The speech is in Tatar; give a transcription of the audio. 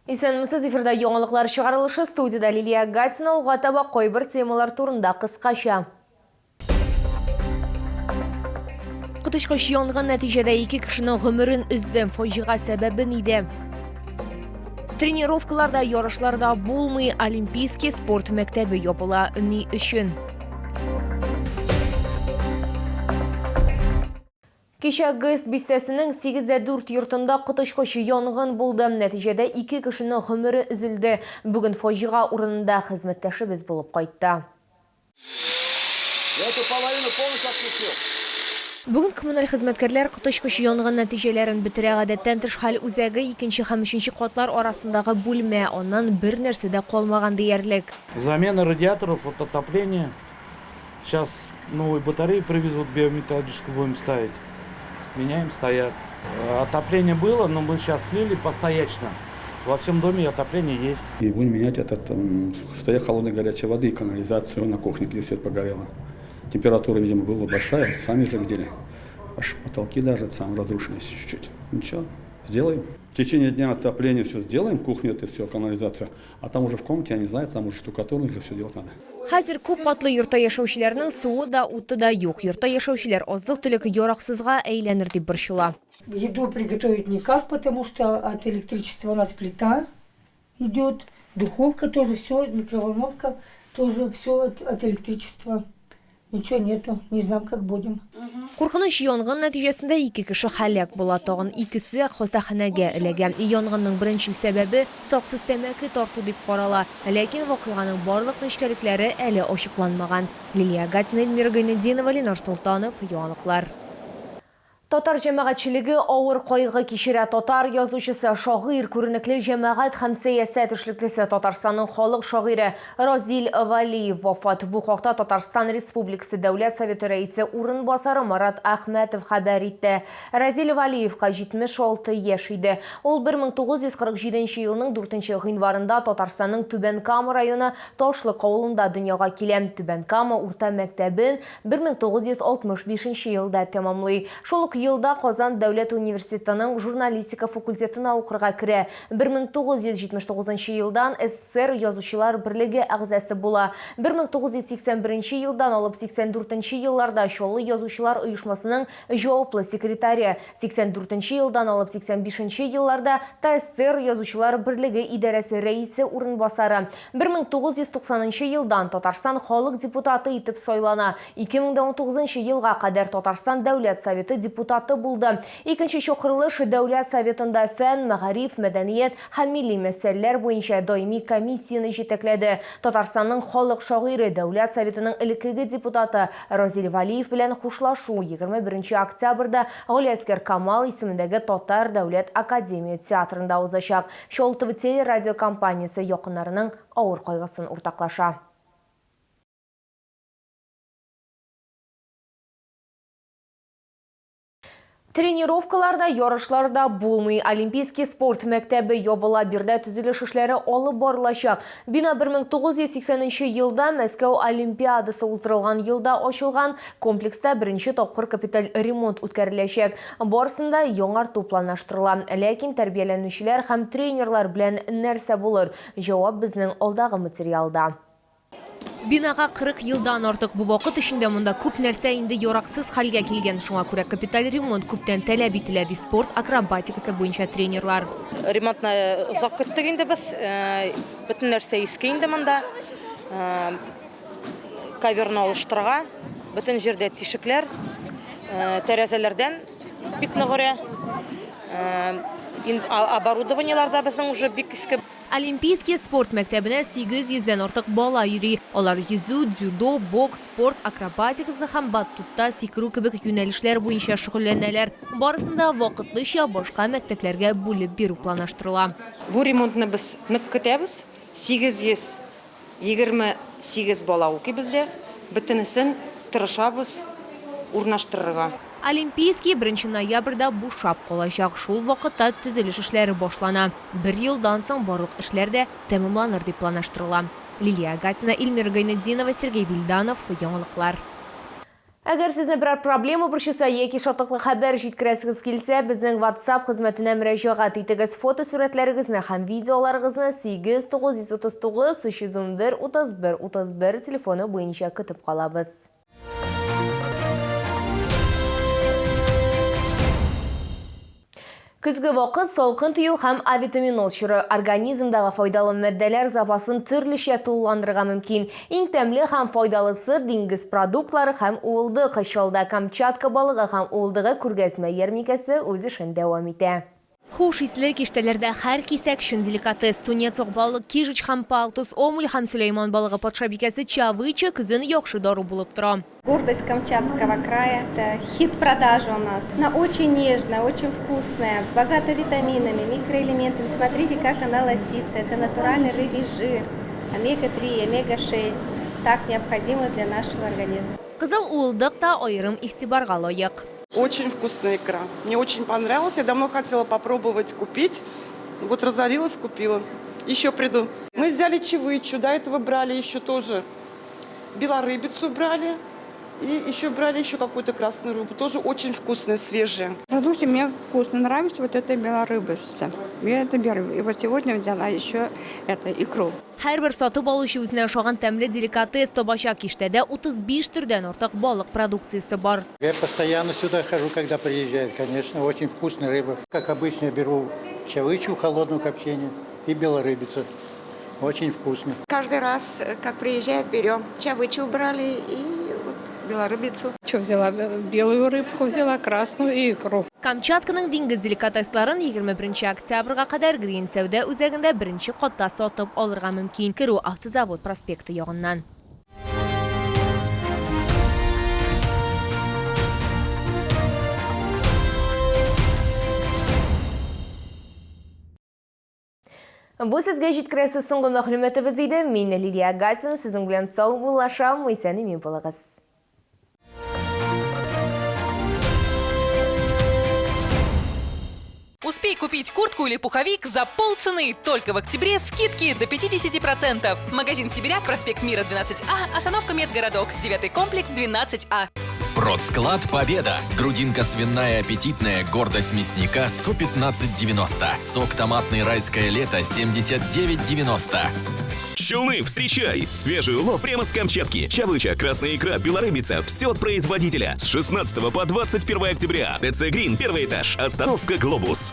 Исәнмесез, эфирда яңалыклар чыгарылышы, студиядә Лилия Гатина, алга таба кайбер темалар турында кыскача. Коточкыч янгын нәтиҗәдә ике кешенең гомерен өзде. Фаҗига сәбәбе нидә? Тренировкаларда, ярышларда булмый, Олимпийский спорт мәктәбе ябыла. Ни өчен? Кичә ГЭС бистәсенең 8,4 йортында коточкыч янгын булды. Нәтиҗәдә ике кешенең гомере өзелде. Бүген фаҗига урынында хезмәттәшебез булып кайтты. Эту половину полностью отключил. Бүген коммуналь хезмәткәрләр коточкыч янгын нәтиҗәләрен бетерә. Гадәттән тыш хәл үзәге икенче һәм өченче катлар арасындагы бүлмә, аннан бернәрсә дә калмаган диярлек. Замена радиаторов от отопления. Сейчас новые батареи привезут, биометаллическую будем ставить. Меняем, стоят. Отопление было, но мы сейчас слили постоячно. Во всем доме отопление есть. И будем менять этот стояк холодной горячей воды и канализацию на кухне, где свет погорело. Температура, видимо, была большая, сами же видели. Аж потолки даже сам разрушились чуть-чуть. Ничего, сделаем. В течение дня отопление все сделаем, кухню это все, канализацию. А там уже в комнате, я не знаю, там уже штукатуру уже все делать надо. Хәзер күп катлы йортта яшәүчеләрнең суы да, уты да юк. Йортта яшәүчеләр азык-төлек яраксызга әйләнер дип борчыла. Еду приготовить никак, потому что от электричества у нас плита идет, духовка тоже, все, микроволновка тоже, все от, от электричества. Ничего нету, не знаем, как будем. Куркыныч янгын нәтиҗәсендә ике кеше һәлак була, тагын икесе хастаханәгә эләгә. Янгынның беренчел сәбәбе, саксыз тәмәке тарту дип карала. Ләкин вакыйганың барлык нечкәлекләре әле ачыкланмаган. Лилия Гатина, Эльмира Гайнетдинова, Ленар Солтанов, Яңалыклар. Татар җәмәгатьчелеге авыр кайгы кичерә. Татар язучысы, шагыйрь, күренекле җәмәгать һәм сәясәт эшлеклесе, Татарстанның халык шагыйре Разил Вәлиев вафат. Бу хакта Татарстан Республикасы Дәүләт Советы Рәисе урынбасары Марат Әхмәтов хәбәр итте. Разил Вәлиевка 76 яшь иде. Ул 1947 елның 4 гыйнварында Татарстанның Түбән Кама районы Ташлык авылында дөньяга килә. Түбән Кама урта мәктәбен 1965 нче елда тәмамлый. Шул ук елда Казан дәүләт университетының журналистика факультетына укырга керә. 1979 нчы елдан СССР Язучылар берлеге әгъзасы була. 1981 елдан алып 84 нче елларда Чаллы язучылар оешмасының җаваплы секретаре. 84 нче елдан алып 85 нче елларда ТАССР Язучылар берлеге идарәсе рәисе урынбасары. 1990 нчы елдан Татарстан халык депутаты итеп сайлана. 2019 нчы елга кадәр Татарстан Дәүләт Советы депутаты булды. Икенче чакырылыш Дәүләт Советында фән, мәгариф, мәдәният һәм милли мәсьәләләр буенча даими комиссияне җитәкләде. Татарстанның халык шагыйре, Дәүләт Советының элеккеге депутаты Разил Вәлиев белән хушлашу 21 октябрьдә Галиәсгар Камал исемендәге Татар дәүләт академия театрында узачак. Чаллы телерадиокомпаниясе якыннарының авыр кайгысын уртаклаша. Тренировкалар да, ярышлар да булмый. Олимпийский спорт мәктәбе ябыла, биредә төзелеш эшләре алып барылачак. Бина 1980 нче елда Мәскәү Олимпиадасы уздырылган елда ачылган. Комплекста беренче тапкыр капиталь ремонт үткәреләчәк. Барысын да яңарту планлаштырыла. Ләкин тәрбияләнүчеләр һәм тренерлар белән нәрсә булыр? Җавап безнең алдагы материалда. Бинага 40 елдан артык. Бу вакыт эчендә монда күп нәрсә инде яраксыз хәлгә килгән. Шуңа күрә капиталь ремонт күптән таләп ителә, ди спорт акробатикасы буенча тренерлар. Ремонтны озак көттек инде без. Бөтен нәрсә иске инде монда. Коверны алыштырырга. Бөтен җирдә тишекләр. Тәрәзәләрдән бик нык өрә. Оборудованиеләр дә безнең уже бик иске. Олимпийский спорт мәктәбенә 800 дән артык бала йөри. Алар йөзү, дзюдо, бокс, спорт акробатикасы һәм батутта сикерү кебек юнәлешләр буенча шөгыльләнәләр. Барысын да вакытлыча башка мәктәпләргә бүлеп бирү планлаштырыла. Бу ремонтны без нык көтәбез. 828 бала укый бездә. Бөтенесен тырышабыз урнаштырырга. Олимпийский беренче ноябрьдә бушап калачак. Шул вакытта төзелеш эшләре башлана. Бер елдан соң барлык эшләр дә тәмамланыр дип планлаштырыла. Лилия Гатина, Эльмира Гайнетдинова, Сергей Вильданов, Яңалыклар. Әгәр сезне берәр проблема борчыса яки шатлыклы хәбәр җиткерәсегез килсә, безнең WhatsApp хезмәтенә мөрәҗәгать итегез. Фотосурәтләрегезне һәм видеоларыгызны 8 939 311 31 31 телефоны буенча көтеп калабыз. Көзге вакыт салкын тию һәм авитаминоз чоры. Организмдагы файдалы матдәләр запасын төрлечә тулыландырырга мөмкин. Иң тәмле һәм файдалысы диңгез продуктлары һәм уылдык. Чалда Камчатка балыгы һәм уылдыгы күргәзмә ярминкәсе үз эшен дәвам итә. Хуш исле киштәләрдә һәр кисәк чын деликатес. Тунец, акбалык, кижуч һәм палтус, омуль һәм Сөләйман балыгы патшабикәсе чавыча көзен яхшы дару булып тора. Гордость Камчатского края, это хит продажи у нас. Она очень нежная, очень вкусная, богата витаминами, микроэлементами. Смотрите, как она лосится. Это натуральный рыбий жир, омега-3, омега-6. Так необходимо для нашего организма. Кызыл уылдык та аерым игътибарга лаек. Очень вкусная икра. Мне очень понравилось. Я давно хотела попробовать купить. Вот разорилась, купила. Еще приду. Мы взяли чавычу, до этого брали еще тоже белорыбицу брали. И еще брали еще какую-то красную рыбу. Тоже очень вкусная, свежая. Продукция мне вкусно нравится, вот эта белорыбица. Я это беру. И вот сегодня взяла еще это, икру. Һәрбер сатып алучы үзенә ошаган тәмле деликатес табачак. Киштәдә 35 төрдән артык балык продукциясе бар. Я постоянно сюда хожу, когда приезжает, конечно, очень вкусная рыба. Как обычно, я беру чавычу холодную копчение и белорыбицу. Очень вкусно. Каждый раз, как приезжает, берем. Чавычу брали и вот белорыбицу. Что взяла? Белую рыбку взяла, красную и икру. Камчатканың диңгез деликатесларын 21 октябрьгә кадәр Грин сәүдә үзәгендә беренче катта сатып алырга мөмкин. Керү Автозавод проспекты ягыннан. Бу сезгә җиткерәсе соңгы мәгълүматыбыз иде. Мин Лилия Гатина сезнең белән саубуллашам. Исән-имин булыгыз. Успей купить куртку или пуховик за полцены. Только в октябре скидки до 50%. Магазин «Сибиряк», проспект Мира, 12А, остановка Медгородок, 9 комплекс, 12А. Продсклад «Победа». Грудинка свиная аппетитная, гордость мясника 115,90. Сок томатный «Райское лето» 79,90. Челны, встречай! Свежий улов прямо с Камчатки. Чавыча, красная икра, белорыбица. Все от производителя. С 16 по 21 октября. ТЦ «Грин», первый этаж. Остановка «Глобус».